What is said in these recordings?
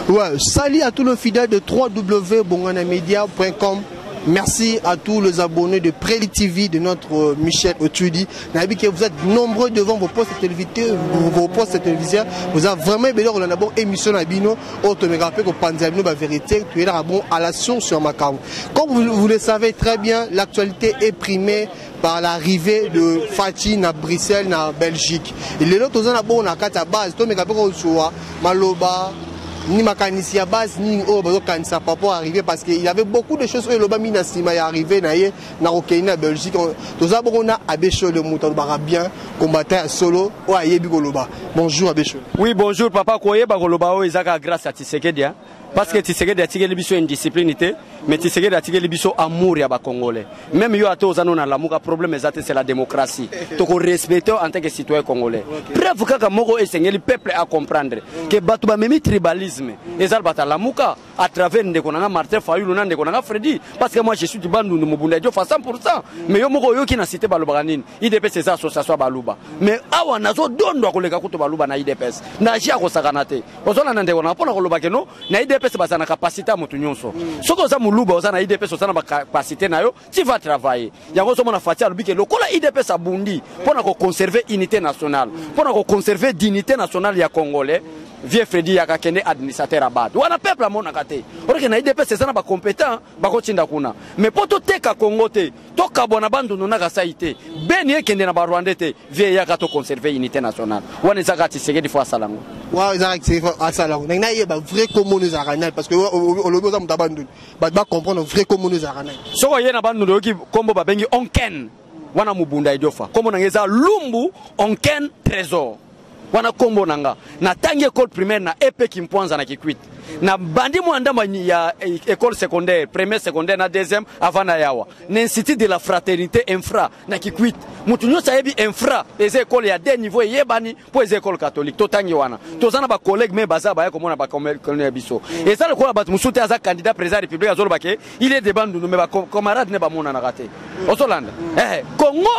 Ouais, salut à tous nos fidèles de www.bonganamedia.com. Merci à tous les abonnés de Preli TV de notre Michel Otudi. Nayebi que vous êtes nombreux devant vos postes téléviseurs, vos postes téléviseurs. Vous avez vraiment bien on a bon émission na bino, oyo tomeka pe ko panza bino ba vérité, tu es là bon à la source sur makambo. Comme vous le savez très bien, l'actualité est primée par l'arrivée de Fatshi na Bruxelles na Belgique. Et lelo toza na bon na kati ya base, tomeka pe kozwa maloba ni makanisi ya base nini oyo bazokanisa par rapport arrivé, parce que il y avait beaucoup de choses oyo elobami na nsima ya arrivé na ye na kokei na Belgique. Toza bongo na Abbé Shole, moto alobaka bien, combattant ya solo oyo ayebi koloba. Bonjour Abbé Shole. Oui, bonjour papa. Koyeba koloba oyo ezaka grâce à Tshisekedi, hein? Parce que Tshisekedi atikeli biso indiscipline te, mais Tshisekedi atikeli biso amour ya ba Congolais. Même yo ata oza no na Lamuka, problème eza te, c'est la démocratie. Toko respecter en tant que citoyen congolais. Preuve kaka moko esengeli peuple à comprendre que bato bamemi tribalisme ezala bato ya Lamuka à travers ndeko nanga Martin Fayulu na ndeko nanga Freddy, parce que moi je suis du Bandundu, Mobunda Idiofa 100%. Mais yo moko oyoki na cité balobaka nini? UDPS eza association ya baluba, mais awa nazodondwa koleka kutu baluba na UDPS na ji akosakana te. Ozolanda ndeko nanga mpona koloba ke no na UDPS baza na capacité ya motu nyonso. Soki oza moluba, oza na UDPS, oza na bacapacité na yo, tu vas travailler. Yango ozomona Fatshi alobi ke lokola UDPS abundi mpona koconserve unité nationale, mpona koconserve dignité nationale ya Congolais, vieux Freddy yaka kende administrateur abad wana peuple amonaka te. Oroke na UDPS eza na bacompétent bakotinda kuna, mais mpo toteka Congo te, tokabwa na Bandundu na Kasai te, Beni ekende na Barwandais te, vieux yaka toconserve unité nationale wana. Ezaka Tshisekedi fo asala yango. Wa ezalaka Tshisekedi asala yango. Ndenge nayeba vrai komona ezalaka nani? Parce que olobi oza moto ya Bandundu, bato bacomprendre vrai komona ezalaka nani. Soki oye na Bandundu, oyoki nkombo babengi Onken wana, Mobunda Idiofa. Nkombo na ngai eza Lumbu Onken Trésor, wana nkombo na nga. Natangi école primaire na EP Kimpwanza na Kikwit, na bandi mwa ndambo ya école secondaire, première secondaire na deuxième avant na yawa na Institut de la Fraternité, Infra, na Kikwit. Motu nyonso ayebi Infra eza école ya deux niveau eyebani mpo eza école catholique. Totangi wana, toza na bacollègue me baza baya komona bacollègue ya biso. Eza lokola bato mosusu te, aza candidat président ya République, azoloba ke il est de Bandundu, mais bacamarade ne bamonanaka te. Ozolanda Congo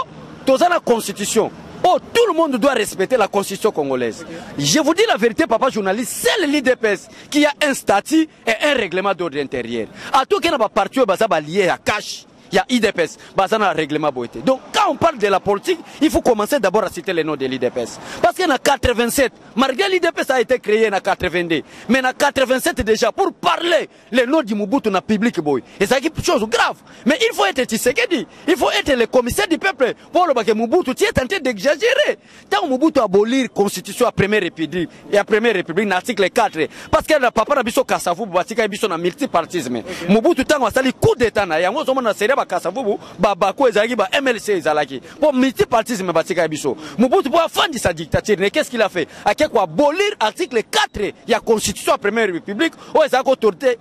toza na constitution. Oh, tout le monde doit respecter la constitution congolaise. Je vous dis la vérité, papa journaliste, c'est l'UDPS qui a un statut et un règlement d'ordre intérieur. À tout cas, na parti baza ba lié à cash. Il y a UDPS, baza na règlement boye te. Donc quand on parle de la politique, il faut commencer d'abord à citer le nom de l'UDPS. Parce qu'en 87, malgré l'UDPS a été créé en 82, mais en 87 déjà, pour parler le nom du Mobutu na public boye, et c'est quelque chose de grave. Mais il faut être Tshisekedi, il faut être le commissaire du peuple. Pour le que Mobutu, tu es en train d'exagérer. Tant Mobutu abolir constitution à première République, et à première République, l'article 4, parce que le papa na biso Kasavubu batika biso na multipartisme. Mobutu tango asali coup d'état na yango, ozomona série ba Kasavubu, ba bako ezalaki, ba MLC ezalaki. Pour multipartisme batika biso. Mobutu pour afandisa dictature, mais qu'est-ce qu'il a fait? Ake ko abolir article 4 ya constitution ya première République oyo ezalaki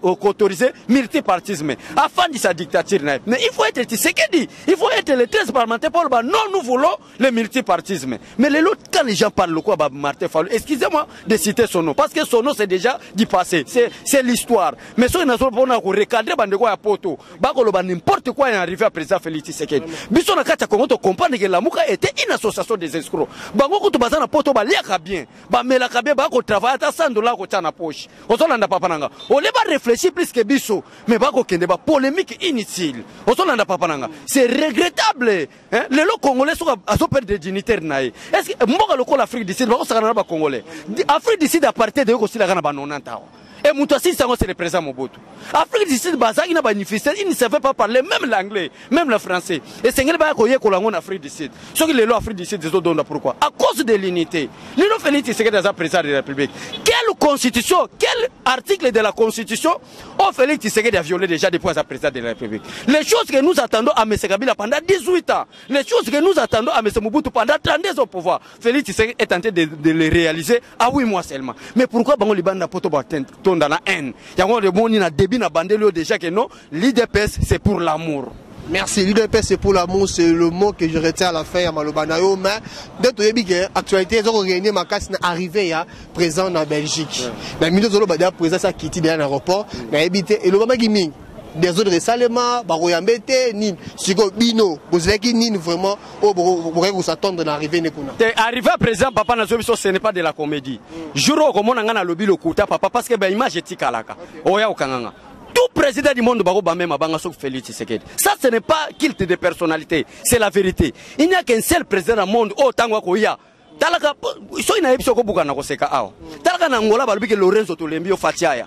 autoriser multipartisme. Afandisa dictature na ye. Mais il faut être Tshisekedi, il faut être le 13 parlementaire pour ba non, nous voulons le multipartisme. Mais les autres, quand les gens parlent le quoi, bah, Martin Fayulu, excusez-moi de citer son nom, parce que son nom c'est déjà du passé, c'est l'histoire. Mais soki nazo mpona korecadrer bandeko ya poto, bakoloba n'importe quoi est arrivé à président Félix Tshisekedi. Biso na kati ya Congo tocomprendre que Lamuka était une association des escrocs. Bango kutu baza na poto, baliaka bien, bamelaka bien, bakotravaille ata 100 $ kotia na poche. Ozolanda papa nanga, ole baréfléchir plus que biso, mais bakokende bapolémique inutile. Ozolanda papa nanga, c'est regrettable, hein? Lelo Congolais soki azoperdre dignitaire na ye, est ce que mboka lokola Afrique du Sud bakosakana na Bacongolais? Afrique du Sud apartheid eyoki kosilaka na ba 90 awa et moto asilisi yango, c'est le président Mobutu. Afrique du Sud bazalaki na bauniversité, ils ne savaient pas parler même l'anglais, même le français. Esengeli baya koyekola yango na Afrique du Sud. Soki lelo Afrique du Sud ezodonda, pourquoi? À cause de l'unité. Lelo Félix Tshisekedi aza président de la République. Quelle constitution, quel article de la constitution oyo Félix Tshisekedi a violé déjà depuis aza président de la République? Les choses que nous attendons à M. Kabila pendant 18 ans, les choses que nous attendons à M. Mobutu pendant 32 ans au pouvoir, Félix Tshisekedi est en train de les réaliser à 8 mois seulement. Mais pourquoi bango libanda poto batonda na haine? Yango remoni na début na bandeli oyo déjà que non, l'UDPS c'est pour l'amour. Merci. L'UDPS c'est pour l'amour, c'est le mot que je retiens à la fin ya maloba na yo. Mais dès toyebi ke actualité ezo réunir makasi na arrivée ya président na Belgique. Na minute ozoloba, déjà président sa kiti déjà na aéroport, nayebi te elobamaki mingi. Désordre esalema, bakoyambe te nini. Sikoyo bino bozelaki nini vraiment oyo bokoki kos'attendre na arrivée ne kuna? Te, arrivé à président, papa, nazo biso, ce n'est pas de la comédie. Jour oyo okomona ngai nalobi lokuta, papa, parce que baimage etikalaka, oya okanganga. Tout président du monde bakobambe mabanga sauf Félix Tshisekedi. Ça, ce n'est pas culte de personnalité, c'est la vérité. Il n'y a qu'un seul président du monde oyo ntango akoya, talaka, soki nayebi soki okobuka na koseka awa. Talaka na Angola, balobi ke Lorenzo, tolembi yo, Fatshi aya.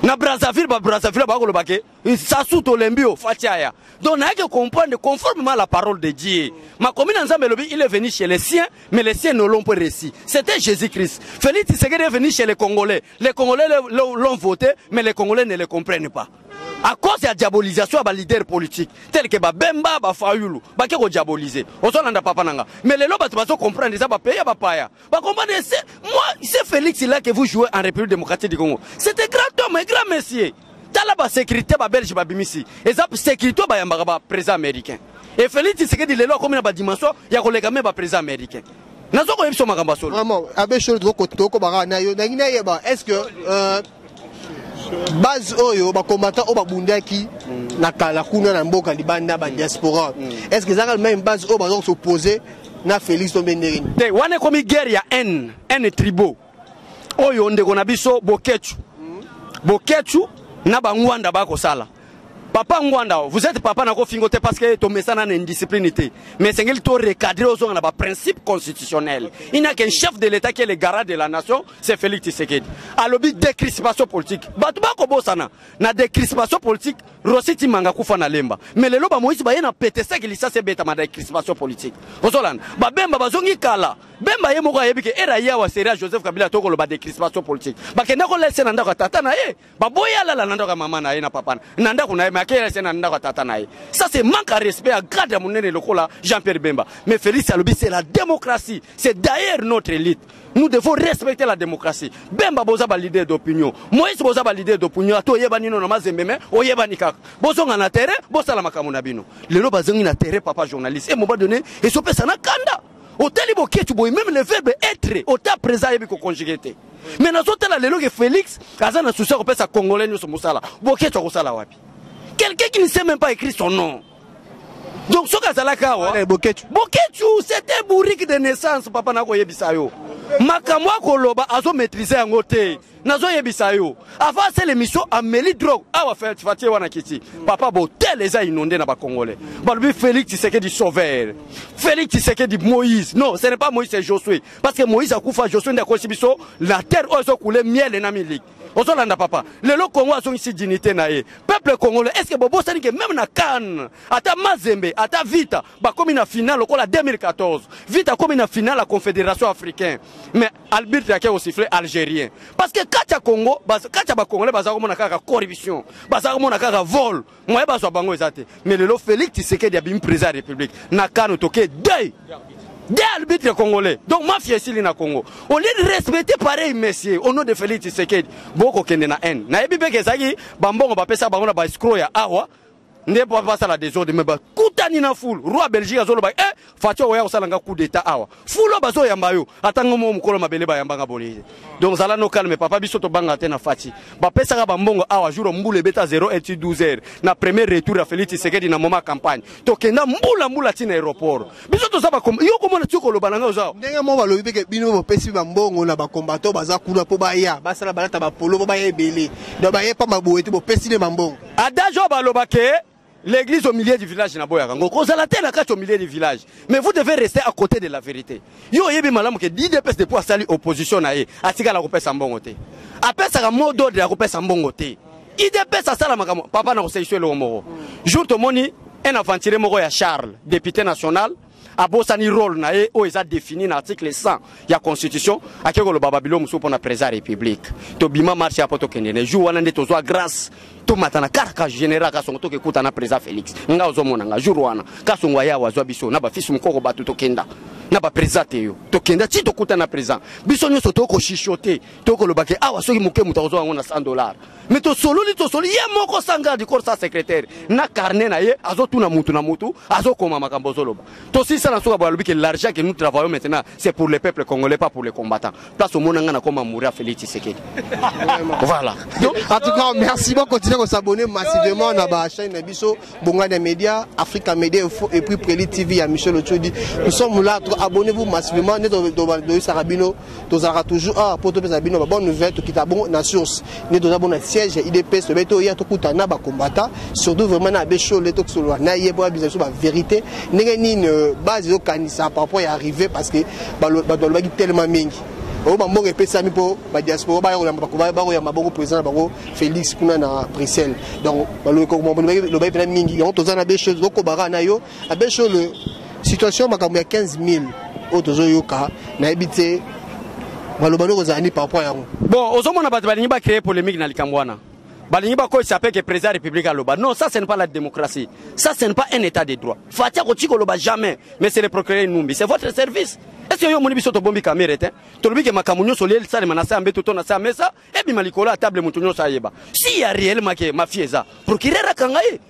Na Brazzaville, babrazzaville bakoloba ke Sassou, tolembi yo, Fatshi aya. Donc nayaki comprendre, conformément à la parole de Dieu, makomi na Nzambe elobi: il est venu chez les siens, mais les siens ne l'ont pas reçu. C'était Jésus-Christ. Félix Tshisekedi est venu chez les Congolais, les Congolais l'ont voté, mais les Congolais ne le comprennent pas à cause ya diabolisation ya baleader politique tel que babemba, bafayulu. Bake kodiaboliser, ozolanda, papa nanga? Mais lelo bato bazocomprendre, eza bapays ya bapaya bacomprendre. C'est moi, c'est Félix là que vous jouez en République démocratique du Congo. C'est un grand homme, un grand monsieur. Tala basécurité babelge babimisi, eza sécurité oyo bayambaka baprésident américain. Et Félix Tshisekedi lelo akomi na badimension ya koleka me baprésident américain. Nazo koyebi biso makambo ya solo. Vraiment, abbé Shole, tokobaka na yo. Nangi nayeba, est ce que base oyo bacombattant oyo babundaki na kala kuna na mboka libanda, badiaspora, est ce que ezaka même base oyo baza kos'opposer na Félix to mpe ndenge nini? Te, wana ekomi guerre ya haine, haine tribaux oyo ndeko na biso Bokechu, Bokechu na bangwanda bakosala. Papa Ngwanda, vous êtes papa, nakofingo te parce que tomesana na indiscipline te, mais esengeli to recadrer, ozonga na baprincipe constitutionnel. Il n'y a qu'un chef de l'État qui est le garant de la nation, c'est Félix Tshisekedi. Alobi décrispation politique, bato bakobosana na décrispation politique. Rossy Tshimanga kufa na Lemba, mais lelo bamoïse baye na petesaki lisasi ebetama na décrispation politique. Ozolanda, babemba bazongi kala. Bemba ye moko ayebi ke era ye awa seri ya Joseph Kabila. Tokoloba décrispation politique, bakende kolese na ndako ya tata na ye, baboyi alala na ndako ya mama na ye na papa na ndako na ye, mais akeyelese na ndako ya tata na ye. Ça, c'est manque à respect ya grade ya monene lokola Jean-Pierre Bemba. Mais Félix alobi c'est la démocratie, c'est d'ailleurs notre élite, nous devons respecter la démocratie. Bemba, boza baleader d'opinion. Moïse, boza baleader d'opinion. Ata oyebani no na Mazembe, me oyebani kaka. Bozonga na terrain, bosala makambo na bino. Lelo bazongi na terrain, papa journaliste. E moment donné ezopesa na kanda. Otali Boketu boye, même le verbe être ota présent ayebi koconjuguer te. Mais nazotala lelo ke Félix aza na souci ya kopesa Congolais nyonso mosala. Boketu akosala wapi? Quelqu'un qui ne sait même pas écrire son nom. Donc soki azalaki awa, Boketu. Boketu, c'était bourrique de naissance, papa. Nakoyebisa yo, makambo akoloba azomaîtrise yango te. Nazoyebisa yo, avant asala émission ameli drogue awa. Fatie wana kiti, papa, botel eza inondé na bacongolais. Balobi Félix Tshisekedi sauveur, Félix Tshisekedi Moïse. Non, ce n'est pas Moïse, c'est Josué, parce que Moïse akufa, Josué nde akosi biso la terre oyo ezocouler miel na miliki. Ozolanda, papa? Lelo Congo azongisi dignité na ye. Peuple congolais, est ce que bobosani ke même na CAN, ata Mazembe, ata Vita bakomi na finale lokola 2014, Vita akomi na finale ya Confédération africain, mais arbitre ake kosiffler algérien? Parce que kati ya Congo, kati ya bacongolais baza komona kaka corruption, baza komona kaka vol. Moye bazwa bango eza te. Mais lelo Félix Tshisekedi abimi président ya République, na CAN toke deux deux arbitres congolais. Donc mafia esili na Congo. Au lieu de respecter pareil monsieur, au nom de Félix Tshisekedi, bokokende na haine. Nayebi mpe ke ezalaki bambongo bapesa bango na baescroc ya awa nde po basala désordre. Mais bakutani na foule. Roi Belgique azoloba: e Fatshi, oya kosala nga coup d'état awa. Foule oyo bazoyamba yo, atanga mo mokolo mabele bayambanga boye. Donc zala no calme, papa. Biso tobanga te na Fatshi. Bapesaka bambongo awa. Jour mbula ebeta 0 et 12 heures na premier retour ya Félix Tshisekedi, na moment campagne, tokenda mbula mbula ntina aéroport. Biso toza yo komona ti koloba na ngai oza Ndenge moko balobi mpe ke bino bopesi bambongo na bacombattant baza kuna mpo baya basala, balata bapolo mpo baya ebele. Donc baye pamba boye te, bopesi nde bambongo. Adage oyo baloba ke l'église au milieu du village, naboyaka ngo kozala te na kati au milieu du village, mais vous devez rester à côté de la vérité. Yo oyebi malamu ke UDPS, depuis asali opposition na ye, atikala kopesa mbongo te, apesaka mot d'ordre ya kopesa mbongo te. UDPS asala makambo. Papa, na koselisa eloko moko. Jour tomoni un aventurier moko ya Charles, député national, abosani rôle na ye oyo eza défini na article 100 ya constitution, ake koloba babilo mosusu mpo na président ya République. Tobima marche ya po tokende ne jour wana nde tozwa grâce, tomata na karaka général Kasongo, tokekuta na président Félix. Nga ozomona nga jour wana, Kasongo aya azwa biso na bafisi mokoko, bato tokenda na baprésident te. Yo tokenda ti tokuta na président, biso nyonso tokochuchoter, tokoloba ke awa soki moke moto akozwa yango na 100 dollar. Mais tosololi, tosoli ye moko sans garde du corps, sans secrétaire, na carnet na ye, azotuna mutu na mutu, azokoma makambo ozoloba. Tosisa na suka boye, alobi ke l'argent que nous travaillons maintenant, c'est pour le peuple congolais, pas pour les combattants. Place omona nga nakoma amoureux ya Félix Tshisekedi, voilà. Donc, en tout cas, merci beaucoup. Continue. Continuez à s'abonner massivement na ba chaîne na biso Bongani Media, Africa Media et puis Preli TV ya Michel Ochodi. Nous sommes là, abonnez-vous massivement. Ne do Sarabino, tozalaka toujours awa mpo topesa bino babonne nouvelle. Tokita bongo na source nde toza bongo na siège ya UDPS. Tobe toya tokuta na bacombattant, surtout vraiment na abbé Shole. Tokosolola na ye mpo abisa biso bavérité, ndenge nini base ezokanisa par rapport ya arrivé, parce que bato balobaki tellement mingi oyo bambongo epesami mpo badiaspora bakoyamba bongo président na bango Félix kuna na Bruxelles. Donc balobaki mpena mingi. Yango toza na abbé Shole, tokobaka na yo, abbé Shole. Situation makambo ya 15 000 oyo tozoyoka, nayebi te maloba noko ozala nini par rapport yango? Bon, ozomona bato balingi bacréer polémique na likambo wana, balingi bakoyisa mpe ke président ya République aloba. Non, ça ce n'est pas la démocratie, ça ce n'est pas un état de droit. Fatshi akoki koloba jamais. Mais c'est le procureur Numbi, c'est votre service. Est ce que yo omoni biso tobombi Kamerhe te? Tolobi ke makambo nyonso lie esalema na se ya mbeto to na se ya mesa, ebima likolo ya table, moto nyonso ayeba. Si ya réellement ke mafia eza, procureur akanga ye.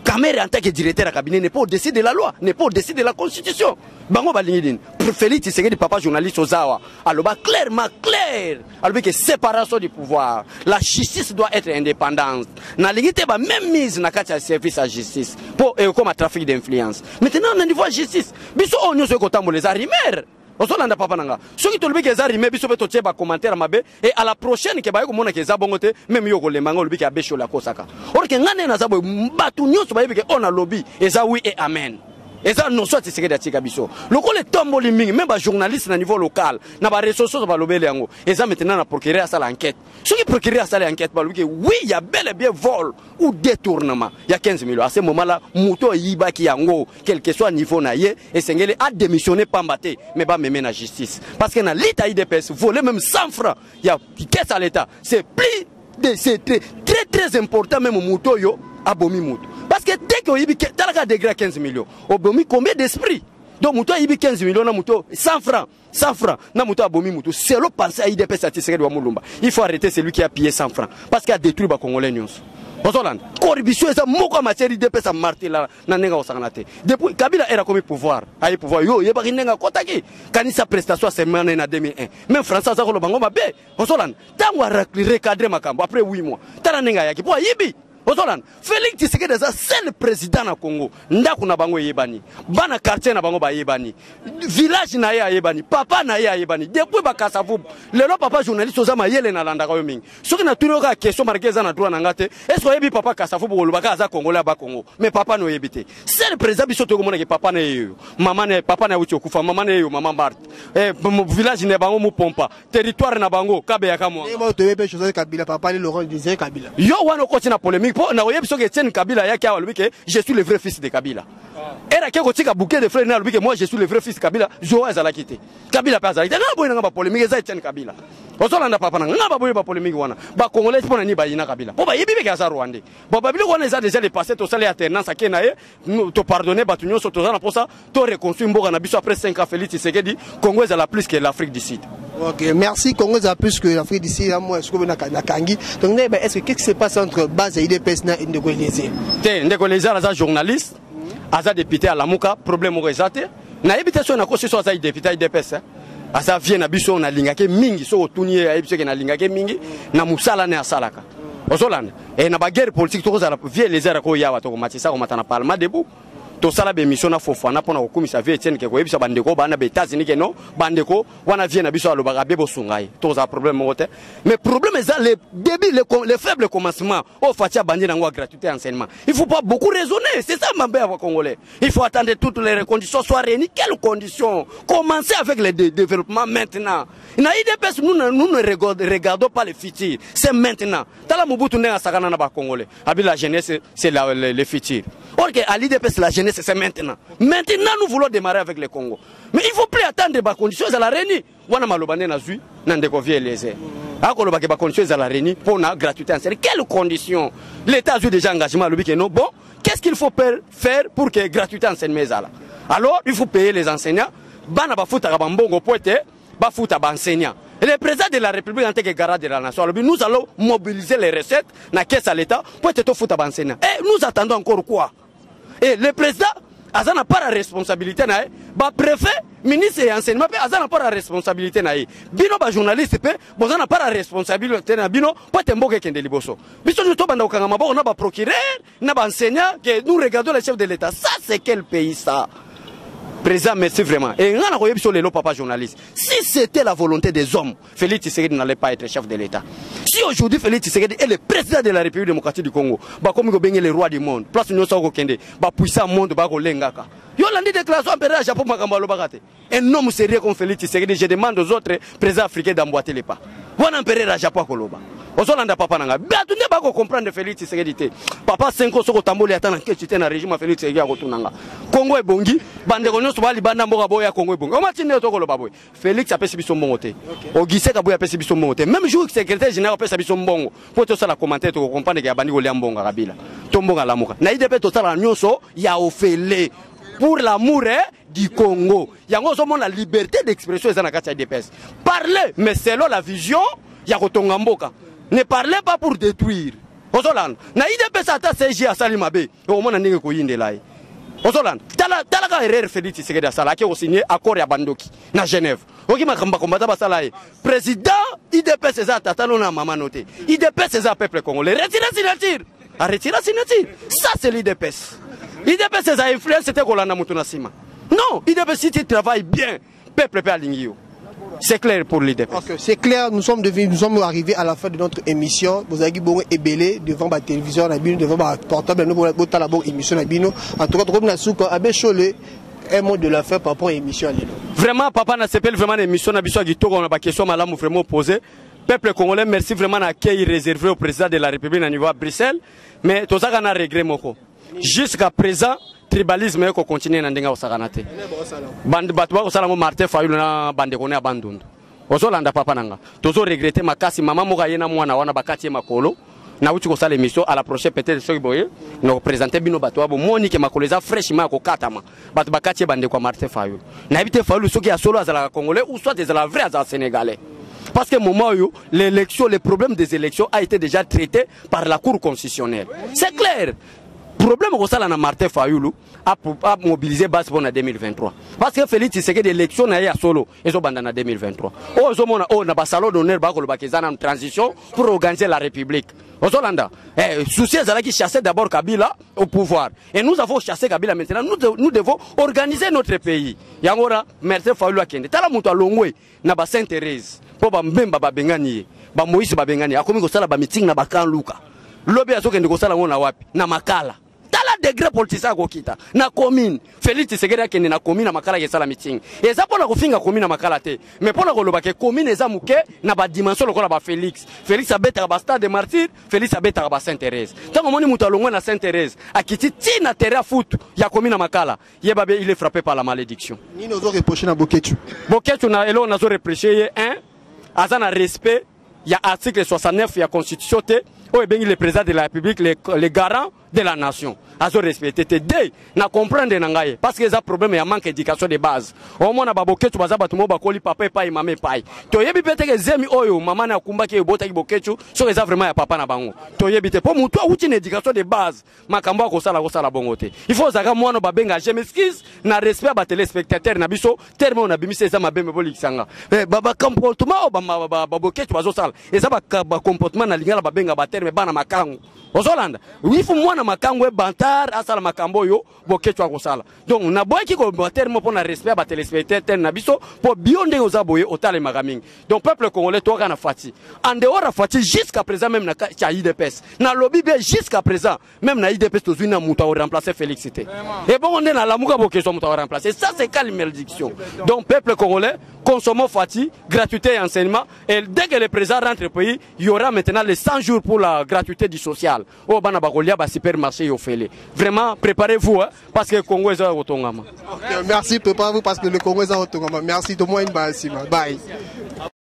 Kamerhe en tant que directeur ya cabinet n'est pas au-dessus de la loi, n'est pas au-dessus de la constitution. Bango balingi nini? Félix Tshisekedi, papa journaliste, ozawa aloba clairement clair, alobi que séparation du pouvoir, la justice doit être indépendante. Nalingi te ba même mise na kati ya service ya justice mpo ekoma trafic d'influence. Maintenant, na niveau ya justice, biso oyo nyonso ekotambola eza rumeur. Ozolanda, papa na nga? Soki tolobi ke eza rumeur, biso mpe totie bacommentaire mabe e à la prochaine ke baye komona ke eza bongo te, même yo kolemba nga, olobi ke abbé Shole akosaka. Or ke nga nde naza boye, bato nyonso bayebi ke oyo nalobi eza oui et amen. Eza noso ya Tshisekedi atika biso lokola etomboli mingi, même bajournaliste na niveau local, na baréseaux sociaux balobeli yango. Eza maintenant na procureur asala enquête. Soki procureur asala enquête, balobi ke oui, ya bel et bien vol ou détournement ya 15 millions, à ce moment là moto ayibaki yango, quel que soit niveau na ye, esengeli adémissionner pamba te, mais bameme na justice. Parce que na lita UDPS, voler même 100 francs ya caisse à l'État, c'est plus de c'est très très très important, même moto oyo abomi moto. Parce que dès que oyibi, talaka degré ya 15 millions, obomi combien d'esprit? Donc moto ayibi 15 millions na moto 100 francs, 100 francs na moto abomi moto, selon pensée ya UDPS ya Tshisekedi wa Mulumba, il faut arrêter celui qui a pillé 100 francs, parce qu'il a détruit bacongolais nyonso. Ozolanda, corruption eza moko ya matière UDPS amartela na ndenge akosangana te. Depuis Kabila era komi pouvoir, aye pouvoir, yo oyebaki ndenge akɔtaki. Kanisa prestation ya semaine na 2001, même français aza koloba ngo mabe. Ozolanda, ntango arecadre makambo après 8 mois, tala ndenge ayaki mpo ayibi. Ozolanda, Félix Tshisekedi aza seul président na Congo ndako na bango eyebani, bana quartier na bango bayebani, village na ye ayebani, papa na ye ayebani depuis Bakasavubu. Lelo, papa journaliste, oza mayele, nalandaka yo mingi. Soki natuni yo kaka question, marke eza na droit na nga te, est ce oyebi papa Kasavubu? Kolobaka aza congolais ya Bakongo, mais papa na oyebi te. Seul président biso tokomonaki papa na ye oyo, mama na ye, papa na ye wuti okufa, mama na ye oyo, mama Marthe, village na bango Mupompa, territoire na bango Kabeyaka Mwanga. Toyebi mpe Joseph Kabila, papa ni Laurent Désiré Kabila. Yo wana okoti na polémique mpo na oyebi soki Etienne Kabila ayaki awa, alobi ke je suis le vrai fils de Kabila. Era ake kotika bouquet de fleurs, alobi ke moi je suis le vrai fils Kabila. Zoa ezalaki te, Kabila mpe azalaki te. Nga boyi nanga bapolémique. Eza Etienne Kabila. Ozolanda, papa nanga? Nga baboyi bapolémique wana. Bacongolais mpo na nini bayina Kabila? Mpo bayebi beke aza rwandais. Bon, babiloko wana eza déjà le passé. Tosali alternance, ake na ye, topardonne bato nyonso. Toza na mposa to reconstruire mboka na biso. Après 5 ans, Félix Tshisekedi, Congo ezala plus que l'Afrique du Sud. Ok, merci. Congo est plus que l'Afrique d'ici. Moi, est-ce que Nakangi? Donc, est-ce que qu'est-ce qui se passe entre base et UDPS na Ndeko Eliezer? Te, Ndeko Eliezer aza journaliste, aza député à Lamuka, problème moko eza te. Nayebi te soki nakosi so aza député ya UDPS. Aza vie na biso, nalingaki mingi. Soki otuni ye, ayebi soki nalingaki mingi na mosala ne asalaka. Ozolanda, e na baguerre politique tokozala. Vie Eliezer akoyawa, tokomatisa komata na Parlement debout. Tosala bémission na Fofana mpona kokumisa vie Etienne, ke koyebisa bandeko bana ba États-Unis ke non, bandeko wana, vie na biso alobaka be, bosunga ye. Tokozala problème moko te, mais problème eza le début, le faible commencement oyo Fatshi abandi nango ya gratuité enseignement. Il faut pas beaucoup raisonner, c'est ça mabe ya Congolais. Il faut attendre toutes les conditions soient réunies. Quelles conditions? Commencer avec le développement maintenant. Na UDPS, nous ne regardons pas le futur, c'est maintenant. Tala Mobutu ndenge asakana na Bacongolais, abi la jeunesse, c'est le futur. Or que à l'UDPS, la jeunesse, c'est maintenant. Maintenant, nous voulons démarrer avec le Congo, mais il faut plus attendre bacondition ezala réuni. Wana maloba nde nazwi na ndeko vie Eliezer, akolobaki bacondition ezala réuni mpo na gratuité enseignement. Quelles conditions? L'État azwi déjà engagement, alobi ke non. Bon, qu'est-ce qu'il faut faire pour que gratuité enseignement ezala? Alors il faut payer les enseignants. Bana bafutaka bambongo po ete bafuta baenseignant. Le président de la République, en tant que garant de la nation, alobi nous allons mobiliser les recettes na caisse à l'État po ete tofuta baenseignant. Et nous attendons encore quoi? Et le président aza na part ya responsabilité na ye, bapréfet, ministre ya enseignement mpe aza na part ya responsabilité na ye, bino bajournaliste mpe boza na part ya responsabilité na bino mpo ete mboka ekende liboso. Biso nyonso tobanda kokanga maboko na baprocureur, na baenseignant, que nous regardons le chef de l'État. Ça, c'est quel pays, ça? Président, merci vraiment. Et nga na koyebi biso lelo, papa journaliste, si c'était la volonté des hommes, Félix Tshisekedi n'allait pas être chef de l'État. Si aujourd'hui Félix Tshisekedi est le président de la République démocratique du Congo, bakomi kobenge le roi du monde, place nyonso akokende, bapuissant monde bakolengaka. Yo landi déclaration empereur ya Japon, makambo alobaka te. Un homme sérieux comme Félix Tshisekedi, je demande aux autres présidents africains d'emboîter les pas. Wana empereur ya Japon akoloba. Ozolanda, papa na nga, bato nde bakocomprendre Félix Tshisekedi te. Papa Senko, soko otamboli ata na nkeci te na régime ya Félix Tshisekedi, akotuna nga. Kongo ebongi, bandeko nyonso balibanda mboka boya, Kongo ebongi. Omati nde tokoloba boye, Félix apesi biso mbongo te, Augustin Kabuya apesi biso mbongo te. Même jour secrétaire général apesa biso mbongo mpo tosala commentaire, tokocomprendre ke abandi kolia mbongo ya Kabila to mbongo alamuka na ide. Mpe tosalaka nyonso ya ofele pour l'amour du Congo. Yango ozomona liberté d'expression eza na kati ya UDPS. Parlez, mais selon la vision ya kotonga mboka. Ne parlez pas pour détruire. Ozolanda, na UDPS, ata CG asali mabe, okomona ndenge koyindela ye. Ozolanda, tala talaka erreur Félix Tshisekedi asala, ake kosigner accord ya bandoki na Genève. Oki makambo bakombata basala ye. Président, UDPS eza tata no na mama no te. UDPS eza peuple congolais. Retire signature, aretira signature. Ça, c'est l'UDPS. UDPS eza influence te, kolanda moto na nsima. Non, UDPS, si tu travailles bien, peuple mpe alingi yo. C'est clair pour l'UDPS. Ok, c'est clair, nous sommes arrivés à la fin de notre émission. Vous avez bon ebele devant ma télévision, devant ma portable, nous avons la bonne émission. En tout cas, comme na souka, abbé Cholé, un mot de la fin par rapport à l'émission. Vraiment, papa, na sepeli vraiment l'émission, na biso kitoko, na ba question malamu vraiment posé. Peuple congolais, merci vraiment l'accueil réservé au président de la République à niveau à Bruxelles. Mais tout ça, on a regret moko. Jusqu'à présent, tribalisme eko continuer na ndenge osakana te. Bato bakosala ngo, Martin Fayulu na bandeko ne ya Bandundu. Ozolanda, papa na nga, tozo regretter makasi. Mama moko aye na mwana wana, bakati ye makolo. Nauti kosala émission. À la prochaine, peut-être soki boye nakoprésente bino bato wa bomoni ke makolo eza fraîchement ya kokatama. Bato bakati ye, bandeko ya Martin Fayulu. Nayebi te Fayulu soki ya solo azalaka congolais ou soit ezala vrai azala sénégalais, parce que moment oyo, l'élection, le problème des élections a été déjà traité par la Cour constitutionnelle. C'est clair, problème okosala na Martin Fayulu amobiliser base mpo na 2023, parce que Félix Tshisekedi, élection na ye ya solo ezobanda na 2023. Oyo ozomona oyo na basalon d'honneur, bakolobaka eza nanu transition pour organiser la République. Ozolanda, souci ezalaki chasser d'abord Kabila au pouvoir, et nous avons chassé Kabila. Maintenant, nous devons organiser notre pays. Yango wana Martin Fayulu akende. Tala moto alongwe na ba Sainte Thérèse mpo bambemba babengani ye, bamoïse babengani ye, akomi kosala bameeting na bakan luka. Lobi azokende kosala ngo na wapi? Na Makala. Tala degré politicien akokita na commune. Félix Tshisekedi akende na commune na Makala, kesala meeting. Eza mpona kofinga commune na Makala te, mais mpona koloba ke commune eza moke na badimension lokola bafélix. Félix abetaka bastade de Martyr, Félix abetaka ba Sainte Thérèse. Ntango omoni moto alongwe na Sainte Thérèse, akiti ti na terrain ya foot ya commune na Makala, yeba be il est frappé par la malédiction. Nini ozo reprocher na Boketu? Boketu, na eloko nazo reprocher ye, un, aza na respect ya article 69 ya Constitution te, oyo ebengi le président de la République le garant de la nation. Azo respecte te. De na comprendre na ngai, parce que eza problème ya manque éducation de base. Omona baboketu baza bato moko bakoli papa epai, mama epai. Toyebi mpe teke zemi oyo mama na akumbaki ebotaki Boketu, soki eza vraiment ya papa na bango, toyebi te. Mpo motu awuti na éducation de base, makambo akosala, kosala bongo te. Il faut ozalaka mwana babenga, je m'excuse na respect ya batéléspectateur na biso, terme oyo nabimisi eza mabe, me bolikisanga. Bacomportement oyo baboketu bazosala eza bacomportement na lingala babenga baterme bana makango. Ozolanda, ifu mwana makango ebantar asala makambo oyo Boketu akosala. Donc naboyaki koloba terme mpo na respect ya batéléspectateur na biso, mpo bio ndenge oza boye otalemaka mingi. Donc peuple congolais, toyaka na Fatshi. En dehors ya Fatshi, jusqu'à présent, même na kati ya UDPS, nalobi bien, jusqu'à présent, même na UDPS, tozwi na moto akoremplace Félix te. Ebongo nde nalamuka, bokezwa moto akoremplace? Ça, c'est quelle malédiction? Donc peuple congolais, consommons Fatshi, gratuité et enseignement. Et dès que le président rentre au pays, il y aura maintenant les 100 jours pour la gratuité du social, oyo bana bakolia basupermarché yofele. Vraiment, préparez-vous, hein, parce que Congo eza ya kotongama. Ok, merci. Préparez-vous parce que le Congo eza kotongama. Merci. Tout le monde, bye.